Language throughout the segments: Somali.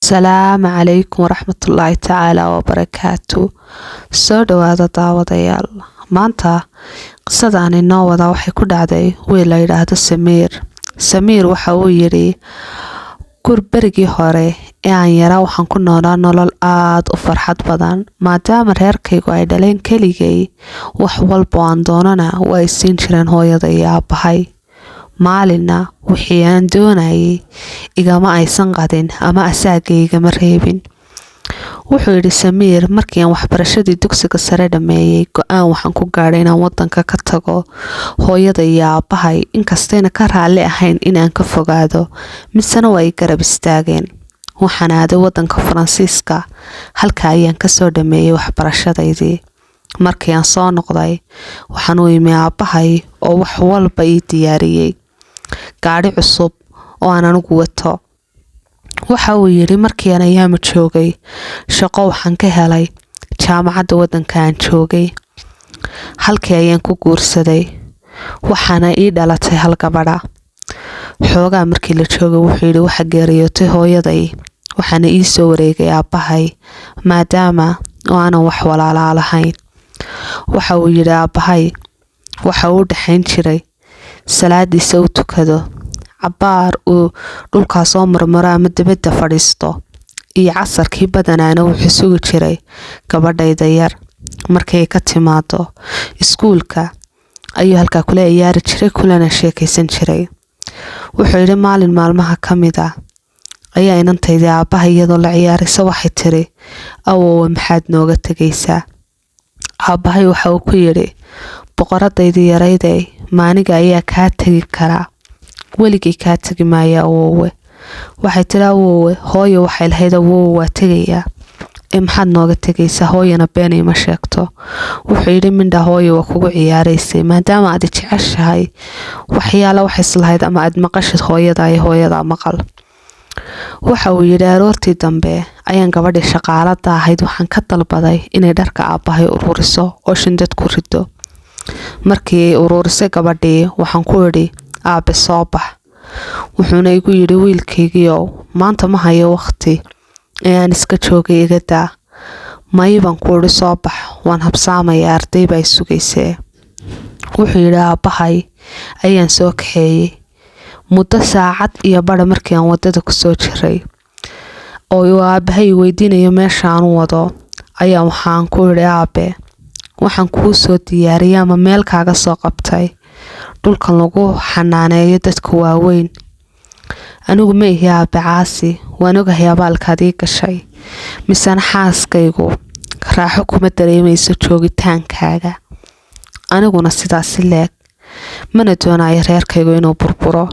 Asalaamu calaykum waraxmatullaahi tacaala wabarakaatu. Soo dhawaada daawadayaal. Maanta qisadaan inoo wadaa waxay ku dhacday wiil la yidhaahdo Samiir. Samiir waxa uu yidhi, berigii hore ee aan yaraa waxaan ku noolaa nolol aada u farxad badan, maadaama reerkaygu ay dhaleen keligay. Wax walba aan doonana waa ay siin jireen hooyada iyo aabbahay. Maalinna wixii aan doonayay igama aysan qadin ama asaagay igama reebin. Wuxuu yidhi Samiir, markii aan waxbarashadii dugsiga sare dhammeeyey, go-aan waxaan ku gaadhay inaan wadanka ka tago hooyada iyo aabbahay. Inkastayna ka raalli ahayn inaan ka fogaado, misena waa ay garab istaageen. Waxaan aaday wadanka Faransiiska, halka ayaan kasoo dhameeyey waxbarashadaydii. Markii aan soo noqday, waxaan u imi aabbahay oo wax walba ii diyaariyey, gaadhi cusub oo aan anigu wato. Waxa uu yidhi, markii aan ayaama joogay, shaqo waxaan ka helay jaamacadda wadanka aan joogay. Halkii ayaan ku guursaday, waxaana ii dhalatay hal gabadha. Xoogaa markii la joogay, wuxuu yidhi, waxa geeriyootay hooyaday, waxaana ii soo wareegay aabbahay, maadaama oo aanan wax walaalaa lahayn. Waxa uu yidhi, aabbahay waxa uu dhexayn jiray salaadiisa u tukado, cabbaar uu dhulkaa soo marmaro ama dibadda fadhiisto, iyo casarkii badanaana wuxuu sugi jiray gabadhayda yar markay ka timaado iskuulka ayuu halkaa kula ciyaari jiray, kulana sheekaysan jiray. Wuxuu yidhi, maalin maalmaha ka mid ah ayaa inantaydii aabbaha iyadoo la ciyaaraysa waxay tiri, "Awowe, maxaad nooga tegaysaa?" Aabbahay waxa uu ku yidhi, "Boqoradaydii yarayday, maaniga ayaa kaa tegi karaa? Weligay kaa tegi maaya, awowe." Waxay tiri, "Awowe, hooyo waxay lahayd awowe waa tegayaa ee maxaad nooga tegaysaa? Hooyana been ima sheegto." Wuxuu yidhi, "Mindha hooyo waa kugu ciyaaraysay, maadaama aad jeceshahay waxyaala wax islahayd ama aad maqashid hooyada iyo hooyada maqal." Waxa uu yidhi, aroortii dambe ayaan gabadhii shaqaalada ahayd waxaan ka dalbaday inay dharka aabbahay ururiso oo shindad ku rido. Markii ay ururisay gabadhii, waxaan ku idhi, "Aabe, soo bax." Wuxuuna igu yidhi, "Wiilkaygiiow, maanta ma hayo waqti ee aan iska joogay, iga daa." "May," baan ku idhi, "soo bax, waan habsaamayaa, arday baa sugaysee." Wuxuu yidhi, aabbahay ayaan soo kaxeeyey. Muddo saacad iyo badha markii aan wadada kusoo jiray oo uu aabbahay weydiinayo meesha aan u wado, ayaa waxaan ku idhi, "Aabe, waxaan kuu soo diyaariyay ama meel kaaga soo qabtay dhulkan lagu xanaaneeyo dadka waaweyn. Anigu ma ihi, aabe, caasi. Waan ogahay abaalkaad ii gashay, misena xaaskaygu raaxo kuma dareemayso joogitaankaaga, aniguna sidaasi leeg mana doonayo reerkaygu inuu burburo.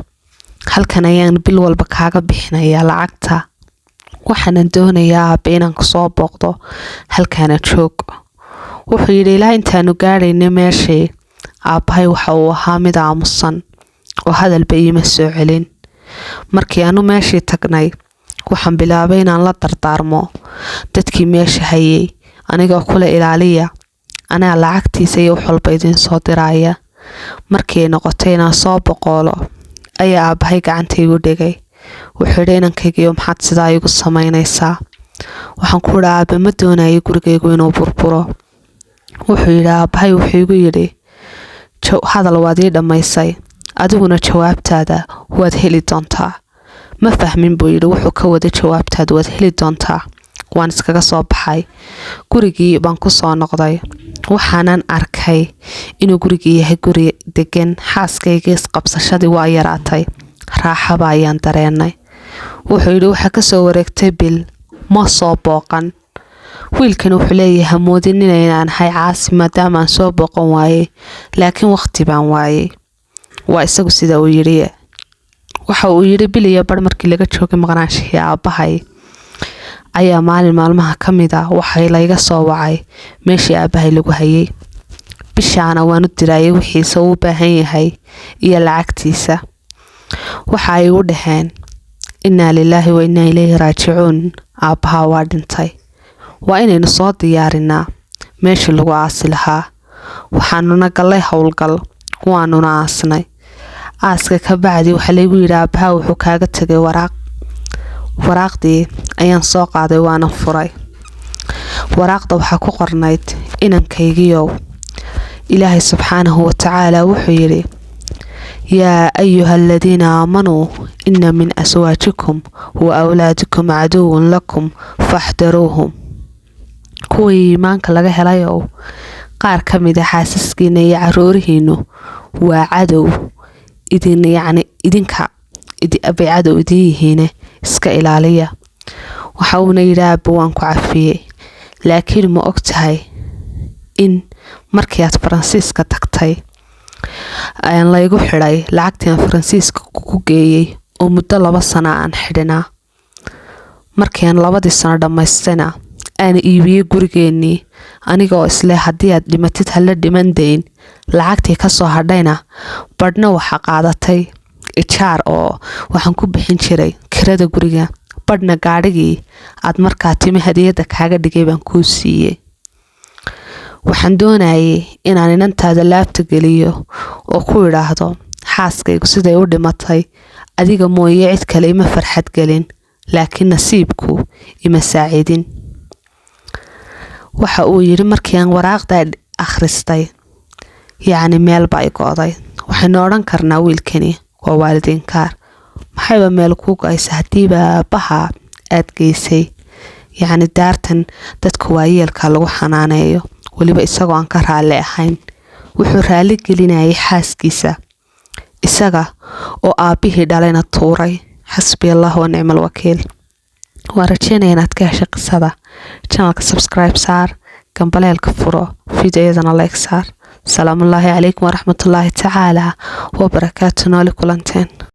Halkan ayaan bil walba kaaga bixinayaa lacagta, waxaanan doonayaa, aabe, inaan kusoo booqdo, halkaana joog." Wuxuu yidhi, ilaa intaanu gaadhaynay meeshii, aabbahay waxa uu ahaa mid aamusan oo hadalba iima soo celin. Markii aanu meeshii tagnay, waxaan bilaabay inaan la dardaarmo dadkii meesha hayay, anigoo kula ilaaliya, anaa lacagtiisa iyo wax walba idiin soo diraaya. Markii ay noqotay inaan soo boqoolo, ayaa aabbahay gacanta igu dhigay. Wuxuu yidhi, "Inankaygiio, maxaad sidaa igu samaynaysaa?" Waxaan ku idhi, "Aabe, ma doonayo gurigaygu inuu burburo." Wuxuu yidhi, aabbahay wuxuu igu yidhi, "Hadal waad ii dhammaysay, adiguna jawaabtaada waad heli doontaa." Ma fahmin, buu yidhi, wuxuu ka waday jawaabtaada waad heli doontaa. Waan iskaga soo baxay, gurigii baan ku soo noqday, waxaanan arkay inuu gurigii yahay guri degan. Xaaskaygii isqabsashadii waa yaraatay, raaxaba ayaan dareenay. Wuxuu yidhi, waxaa kasoo wareegtay bil, ma soo booqan. Wiilkan wuxuu leeyahay, hamoodin inaynaan ahay caasi maadaama aan soo booqan waayey, laakiin waqti baan waayey, waa isagu sida uu yidhi. Waxa uu yidhi, bil iyo bar markii laga joogay maqnaanshihii aabbahay, ayaa maalin maalmaha ka mid ah waxay layga soo wacay meeshii aabbahay lagu hayay. Bishaana waan u dirayay wixiisa uu u baahan yahay iyo lacagtiisa. Waxa ay igu dhaheen, "Innaa lilaahi wa innaa ilayhi raajicuun, aabbahaa waa dhintay, waa inaynu soo diyaarinaa meeshii lagu aasi lahaa." Waxaanuna gallay howlgal, waanuna aasnay. Aaska ka bacdi waxaa laygu yidhi, aabbahaa wuxuu kaaga tegay waraaq. Waraaqdii ayaan soo qaaday, waana furay. Waraaqda waxaa ku qornayd: "Inankaygiyow, Ilaahay subxaanahu watacaala wuxuu yidhi: 'Yaa ayuha aladiina aamanuu ina min aswaajikum wa awlaadikum caduwun lakum faxdaruuhum.' Kuwii iimaanka laga helayow, qaar ka mid a xaasaskiina iyo caruurihiinu waa cadow idin, yacni idinka bay cadow idin yihiine, iska ilaaliya." Waxa uuna yidhi: "Aabba, waan ku cafiyey, laakiin ma og tahay in markii aad Faransiiska tagtay laygu xidhay lacagtii aan Faransiiska kugu geeyey, oo muddo 2 sano aan xidhinaa? Markii aan 2dii sano dhammaystayna aan iibiyey gurigeennii, anigoo isleh haddii aad dhimatid hala dhiman dayn. Lacagtii kasoo hadhayna badhna waxa qaadatay ijaar, oo waxaan ku bixin jiray kirada guriga, badhna gaadhigii aad markaa timi hadiyadda kaaga dhigay baan kuu siiyey. Waxaan doonayay inaan inantaada laabta geliyo oo ku idhaahdo xaaskaygu siday u dhimatay adiga mooye cid kale ima farxad gelin, laakiin nasiibku ima saacidin." Waxa uu yidhi: "Markii aan waraaqda akhristay, yacni meel baa i go'day." Waxaynu odhan karnaa wiilkani waa waalidiinkaar. Maxayba meel kuu go'aysa haddiiba aabbaha aad geysay, yacni, daartan dadka waayeelka lagu xanaaneeyo, weliba isagoo aan ka raalli ahayn? Wuxuu raalli gelinayay xaaskiisa, isaga oo aabbihii dhalayna tuuray. Xasbi Allah wa nicmal wakiil. Waan rajeynaya inaad ka heshay qisada. Channelka subscribe saar, gambaleelka furo, videoyadana like saar. Salaamullaahi calaykum waraxmatullaahi tacaala wabarakaatu. Nooli kulanteen.